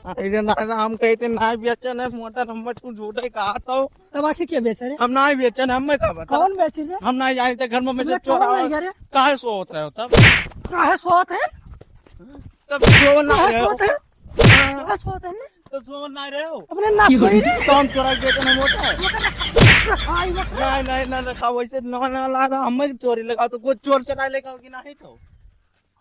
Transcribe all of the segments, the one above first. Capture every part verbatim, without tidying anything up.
ऐसे ना, ना, हम कहित है ना बेचन है मोटर, हम तू झूठे कहा तो। तब आखिर क्या बेच रहे? हम ना बेचन है, हमें का बता? कौन बेच रहे? हम ना जानित है, घर में तुमने से चोर कौन आवा। नहीं करे? काहे सोत रहे हो तब? काहे सोत है? तब सोत ना काहे रहे हो। सोत है? काहे सोत है ना? तो सोन ना रहे हो। अपने ना सोई रे। कौन चोरा के बेचन है मोटर? हाय, मोटर। नहीं, नहीं, ना रखा, वैसे ना, ना ला रहा, हमें चोरी लगा तो कोई चोर चोरा लेगा कि नहीं तो।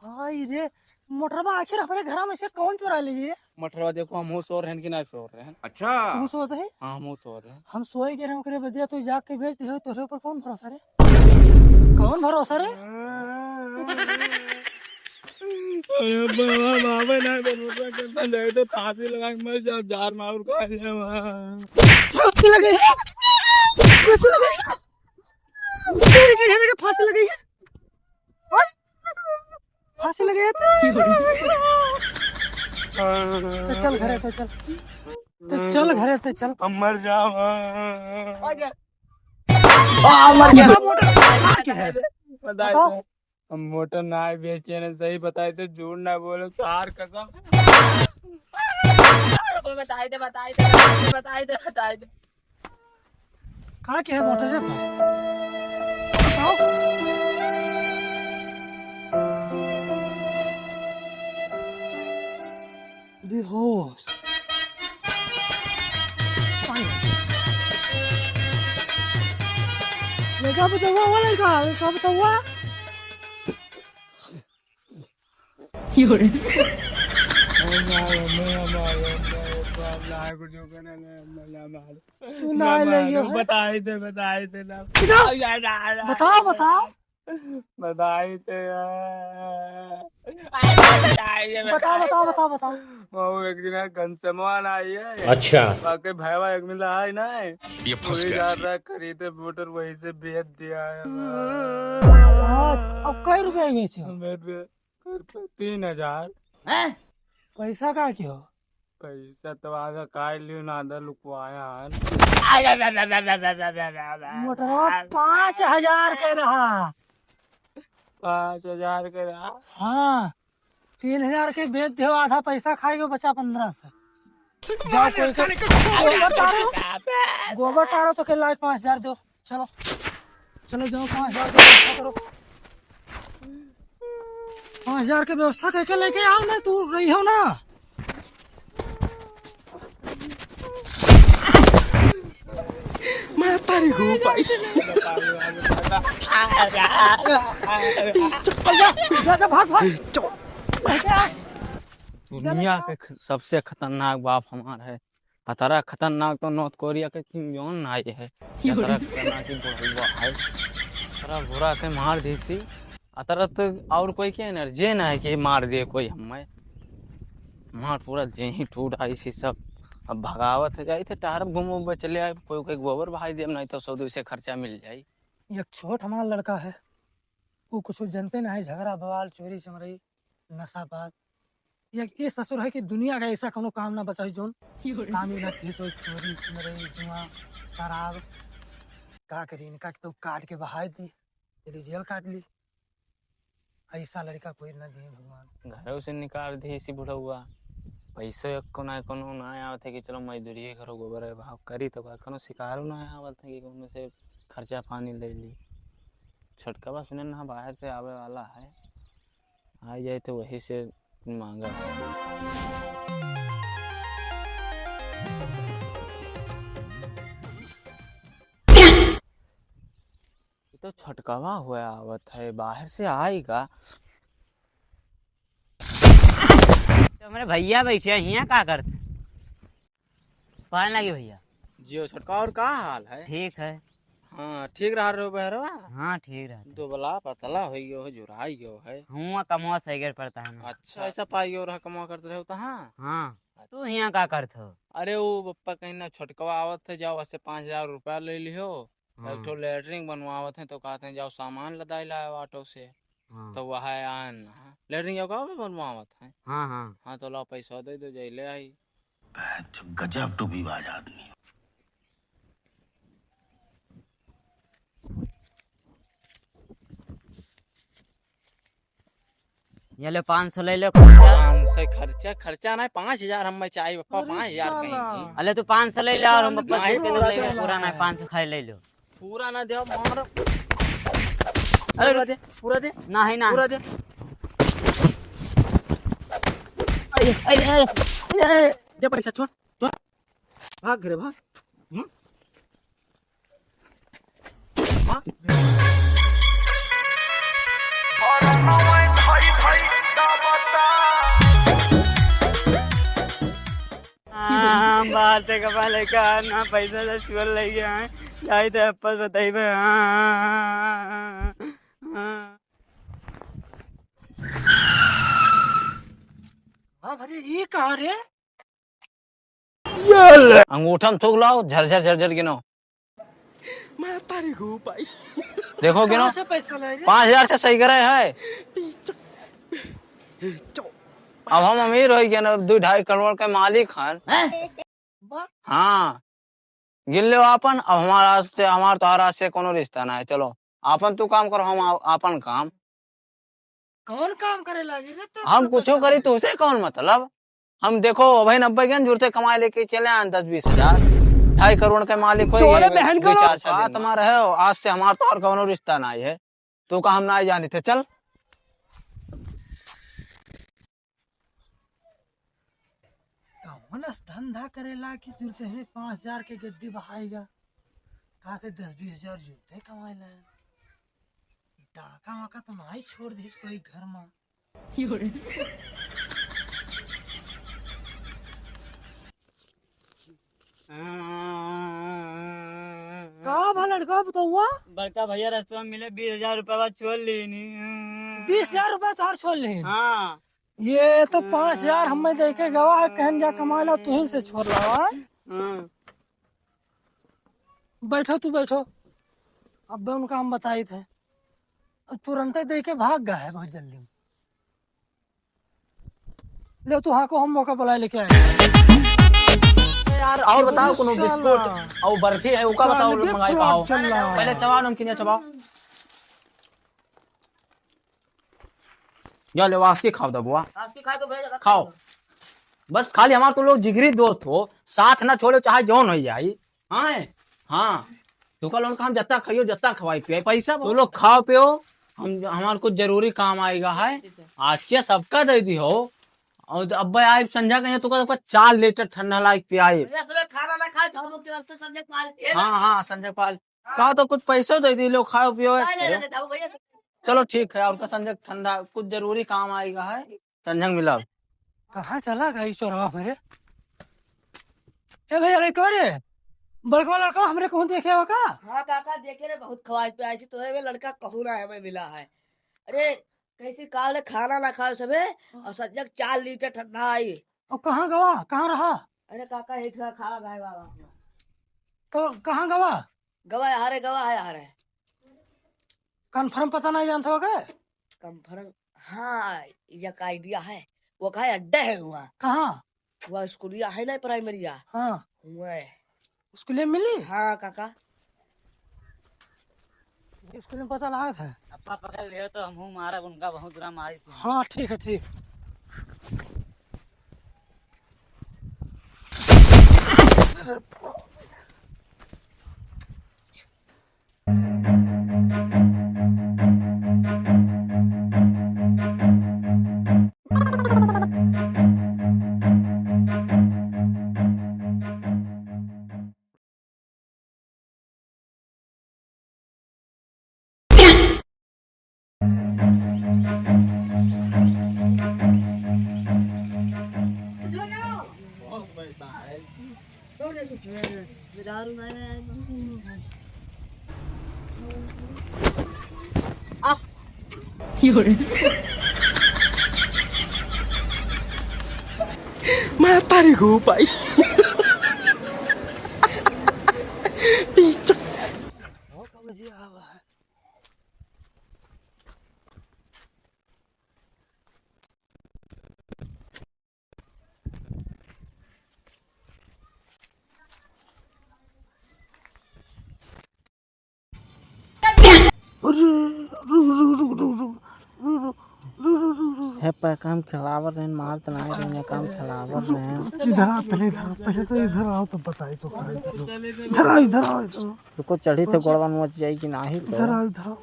हाय रे, मोटरवा आखिर हमारे घर में से कौन चोरा ले रे? मोटरवा देखो, हम हो सो रहे हैं कि नहीं सो रहे हैं। अच्छा। हम सोत है? हाँ, हम हो सो रहे हैं। हम सोए के रहे, ओकरे बदिया तू जाके बेच दे हो, तोरे ऊपर कौन भरोसा रे? कौन भरोसा रे? अरे बाबा, बाबा ना भरोसा करता, जाए तो फांसी लगा के मर जा, जार मार खा ले वहाँ। फांसी लगे है? फांसी लगे है? तेरे के घर में फांसी लगे है? हाँ? फांसी लगे है? तो चल घरे, तो चल। तो चल घरे, तो चल। हम मर जाओ। आ गया। आ, मर गया। मोटर, मोटर, मोटर। बताओ। हम मोटर ना बेचे ने, सही बताई तो झूठ ना बोलो, तार कसम। बताई दे, बताई दे, बताई दे, बताई दे। का के है मोटर रे तो? बताओ। बेहोश। लइका बचवा, वो लइका, लइका बचवा। तू ना ले, बताई दे, बताई दे ना। बताओ, बताओ। बताई थे यार। बताओ, बताओ, बताओ, बताओ। वो एक दिन है, घनश्यामवा ना आई है। अच्छा। बाकी भैया एक दिन रहा है ना। ये फंस वही गया जा जी। रहा है, खरीदे मोटर, वहीं से बेच दिया है। हाँ, अब कई रुपया में बेचे हो? हम बेच दिए तीन हजार। हैं? पैसा का कियो? पैसा तो आधा काट लियो ना, आधा लुकवाया है। मोटरवा पाँच हजार के रहा। पाँच हजार के रहा? हाँ, तीन हजार के बेच दियो, आधा पैसा खाइयो, बचा पन्द्रह सौ। जाओ कोई के गोबर टारो, गोबर टारो तो के लायक पाँच हजार दो। चलो, चलो जाओ, पाँच हजार के व्यवस्था करो। पाँच हजार के व्यवस्था करके लेके आओ ना, तू रही हो ना। मैं तारी हो भाई। जा, जा, भाग, भाग। लेके आ। दुनिया के ख-, सबसे खतरनाक बाप हमार है। अतरा खतरनाक तो नॉर्थ कोरिया के किम जोंग नाई है। अतरा खतरनाक ही बुढ़वा है। अतरा बुरा के मार देसी। अतरा तो और कोई के एनर्जी ना है कि मार दे कोई हमें। मार पूरा देही टूट आई सी सब। अब भगावत है, जाई थे टारब घूमो बचले आए, कोई कोई गोबर बहाई देब, नहीं तो सौ दो सौ खर्चा मिल जाई। एक छोट हमार लड़का है, वो कुछ जनते ना है, झगड़ा बवाल, चोरी चमरई, नशा बात। ये, ये ससुर है कि दुनिया का ऐसा कोनो काम ना बचा है, जोन काम ही ना किए, सोई चोरी, सिमरई, जुआ, शराब। का करी, इनका तो काट के बहाई दी, चली जेल काट ली। ऐसा लड़का कोई ना दिए भगवान। घरों से निकाल दी इसी बुढ़ौआ, पैसो एको ना, कोनो ना आवत है कि चलो मजदूरी करो, गोबर है भाव करी, तो का कोनो शिकारो ना आवत है कि कोनो से खर्चा पानी ले ली। छोटकवा सुने ना बाहर से आवे वाला है, आ जाए तो वही से मांगा। ये तो छोटकवा हुआ आवत है, बाहर से आएगा। तो हमरे भैया बैठे हैं, हियाँ का करते? पाए लागे भैया। जियो छोटका, और का हाल है? ठीक है। हाँ, ठीक रहा रहो बहरवा? हाँ, ठीक रहा। दुबला पतला हो गयो है, जुराई गयो है। हुआ कमवा सही कर पड़ता है ना। अच्छा, ऐसा पाई गयो रहा, कमवा करते रहे हो तो हाँ? हाँ। तू हियाँ का करत हो? अरे, वो पप्पा कहीं ना छोटकवा आवत है, जाओ, ऐसे पाँच हजार रुपया ले लिहो। हाँ। एक ठो लेटरिन बनवावत है, तो कहते हैं, "जाओ, सामान लदाई लाओ ऑटो से।" हाँ। तो वह आन, हाँ, लेटरिन जाओ, का बनवावत है? हाँ, हाँ। हाँ, तो लाओ, पैसा दे दो, जाई ले आई। अच्छा, गजब टोपीबाज आदमी। ये ले पाँच सौ ले लो खर्चा। पाँच सौ खर्चा, खर्चा नहीं, पाँच हजार हमें चाहिए, पप्पा, अरे पाँच हजार साला। कहीं की। अले तू पाँच सौ ले ले और हम पाँच सौ पच्चीस के पूरा दे, चला। पूरा नहीं, पाँच सौ खाली ले लो। पूरा ना दे, मार। अरे पूरा दे, पूरा दे। नहीं, ना। पूरा दे। अरे, अरे, अरे, अरे। दे पैसा, छोड़, छोड़। भाग घरे, भाग। हम्म? भाग। हाँ, हम बाहर से कमा लेके आए ना, पैसा से चोर ले गया है। जाई तो अप्पा से बताइबे। हाँ, हाँ, हाँ, हाँ। हाँ, अरे, ये कहाँ रे? अंगूठा में थूक लाओ, झरझर झरझर गिनो। मैं तारी गो भाई। देखो गिनो। कहाँ से पैसा लाए रे? पाँच हजार से सही करे है। पीचो। पीचो। अब हम अमीर हो गए ना, दो ढाई करोड़ के मालिक हन। हैं? बा- हाँ, गिन लो आपन। अब हमारा से, हमार तोहरा से कोनो रिश्ता ना है। चलो, आपन तू काम करो, हम आ-, आपन काम। कौन काम करे लागे रे तो हम तू कुछो पैसा करी, लागे? तुझसे कौन मतलब? हम देखो, अबहिन अब्बे गन जुरते कमाए लेके चले आन दस बीस हजार, ढाई करोड़ के मालिक होई, चोरे बहन दो का चार छह दिन में। बात मार है, आज से हमार तोहर कौनो रिश्ता ना है, तो का हम ना जानी थे, चल। कौन अस धंधा करेला कि जुरते हैं पाँच हजार के गड्डी बहाएगा, कहाँ से दस बीस हजार जुरते कमाए ला? डाका वाका तो ना ही छोड़ दीस कोई घर में। का भा लड़का बतौआ? बड़का भैया रस्तवा में मिले, बीस हजार रुपया छोड़ लीनी। बीस हजार रुपया तोहार छोड़ लीन? हाँ। ये तो पाँच हजार हमें दे के गवा है, कहन जा कमा ला, तुहिन से छोड़ लावा। हाँ। बैठो, तू बैठो, अब उनका हम बताई थे, तुरंते दे के भाग गए है बहुत जल्दी। ले तू हाँ को हम मौका बुलाए लेके आए। यार, और बताओ, कोनो बिस्कुट और बर्फी है, ओका बताओ, लोग मंगाई का हो। पहले चबाओ, नमकीनिया चबाओ। जा ले, वास्की खाओ दबुआ। वास्की खाए तो भैया, खाओ। बस खाली हमार तो लोग जिगरी दोस्त हो, साथ ना छोड़ो, चाहे जौन हो जाई। हाँ, हाँ। तू का लोन का हम जत्ता खाइयो, जत्ता खवाई पियाई, पैसा तू लोग खाओ पियो, हम, हमार कुछ जरूरी काम आएगा है। ठीक है। आसिया सबका दे दी हो। और अब्बे आए संझा कहिए, तू का सबका चार लीटर ठंडा लाइक पियाई। भैया, सुबह खाना ना खाए, तो हम लोग के घर से संझा पाल। हाँ, हाँ, संझा पाल। का तो कुछ पैसो दे दी, लो खाओ पियो। नहीं, नहीं, नहीं, नहीं, भैया। चलो ठीक है, और का संझा ठंडा कुछ जरूरी काम आएगा है। संझंग मिलाओ। कहाँ चला गई चोरवा मेरे? ए भैया, लड़का रे, बड़का लड़का हमरे कहूँ देखे हो का? हाँ काका, देखे रे, बहुत ख्वाहिश पे आई थी तोरे में, लड़का कहूँ ना हमें मिला है। अरे, कैसे काल खाना ना खाओ सबे, और सजग चार लीटर ठंडा आई। और कहाँ गवा, कहाँ रहा? अरे काका, हेठ रहा, खा गए बाबा। तो कहाँ गवा? गवा है, हारे गवा है, हारे। कन्फर्म पता नहीं जानत हो का? कन्फर्म, हाँ, एक आइडिया है। वो का अड्डा है हुआ। कहाँ? हुआ स्कूलिया है ना, प्राइमरिया। हाँ। हुआ है। स्कूलिया मिली? हाँ, काका। स्कूल में पता लागत है। अप्पा पकड़ लियो तो हमहू मारब उनका, बहुत बुरा मारी से। हाँ, ठीक है, ठीक। मैं तारी गो पाई। पीछे। अरे, रुक, रुक, रुक। हे काम खेलावर रहेन, मारत नाहीं रहेन, काम खेलावर रहेन। इधर आ, पहले इधर आ, पहले तो इधर आओ, तब बताई तो का इधर। इधर आओ, इधर आओ, इधर आओ। रुको, चढ़ी तो गोड़वा नोच जाई कि नाहीं तो। इधर आओ, इधर आओ।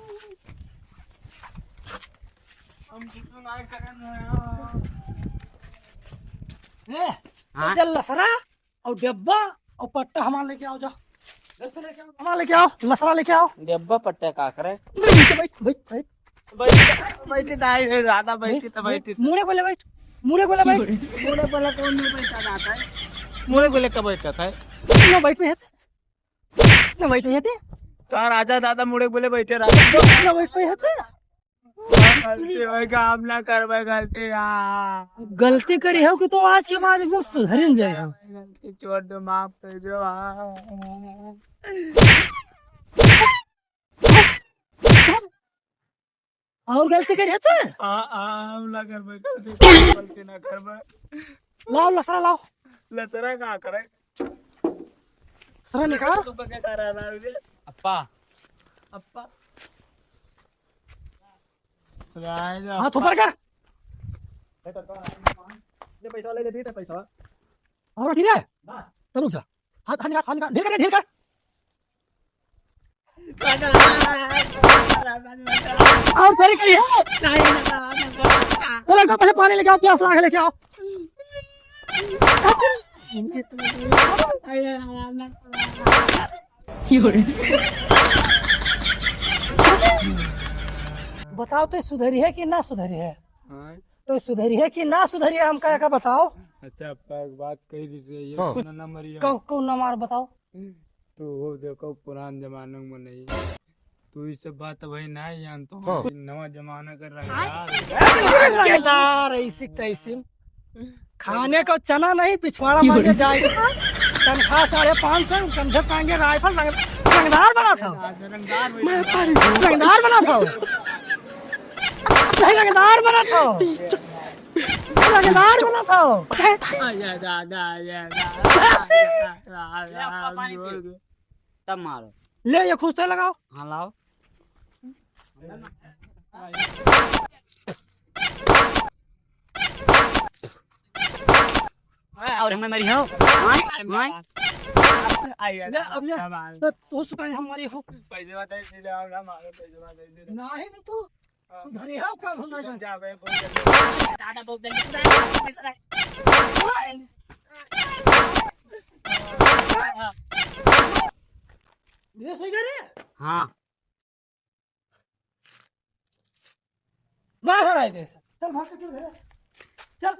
ए, हाँ? चल लसरा। और डब्बा और पट्टा हमार लेके आओ, जा। घर से लेके आओ, हमार लेके आओ, लसरा लेके आओ। डब्बा पट्टा का करे? नीचे बैठ, बैठ, बैठ। बैठ, बैठ, दाई रे, ज्यादा बैठी तो बैठी। मुड़े बोले बैठ, मुड़े बोले बैठ। मुड़े बोले कौन नहीं बैठा जाता है? मुड़े बोले कब बैठा था? ना बैठ पे है, ना बैठ पे है। का राजा दादा मुड़े बोले बैठे रहा? ना बैठ पे है। गलती होई, काम ना करबे, गलती ना। गलती करी हो कि तो आज के बाद एकदम सुधरिन जाए हो। गलती छोड़ दो, माफ कर दो। और गलती करी हो तो? आ, आ, हम ना करबे गलती, गलती ना करबे। लाओ लसरा लाओ। लसरा का करे? सर निकाल। तू का क्या कर रहा है? अप्पा। अप्पा। हाथ ऊपर कर। दे पैसा, ले, दे, दे पैसा। और ठीक है? तो रुक जा। हाथ, हाथ निकाल, हाथ निकाल। ढील कर, ढील कर। और फेरी करी है। तो लड़का पहले पानी लेके आओ, प्यास लाग लेके आओ। बताओ तो सुधरी है कि ना सुधरी है? हाँ। तो सुधरी है कि ना सुधरी है, हमका एका बताओ। अच्छा, अप्पा एक बात कही, जैसे ये हाँ। पुराना नंबर ये कौन, कौन नंबर बताओ? तू हो देखो पुरान जमाना में नहीं, तू ये सब बात भाई ना जान तो हाँ। नवा जमाना का रंगदार। रंगदार ऐसी तैसी। खाने को चना नहीं, पिछवाड़ा मांगे जाए। तनख्वाह साढ़े पाँच सौ, कंधे टांगे राइफल, रंग-, रंगदार बना था। रंगदार बना था। रंगदार बना था। रंगदार बना था। तब मारो। ले, ये खुश तो लगाओ। हाँ, लाओ। और हमें मरी हो। आए, आए। ले, अब ले। तो तू सुकाई हम मरी हो। पैसे बताइए, सीधे आओ ना, मारो, पैसे बताइए, सीधे। नहीं, नहीं, तू सुधरी हो, कब हम ना जान। जा बे, बहुत जल्दी। दादा, बहुत जल्दी। ये सही करे? हाँ। बाहर आए दे। चल, भाग के चल, चल।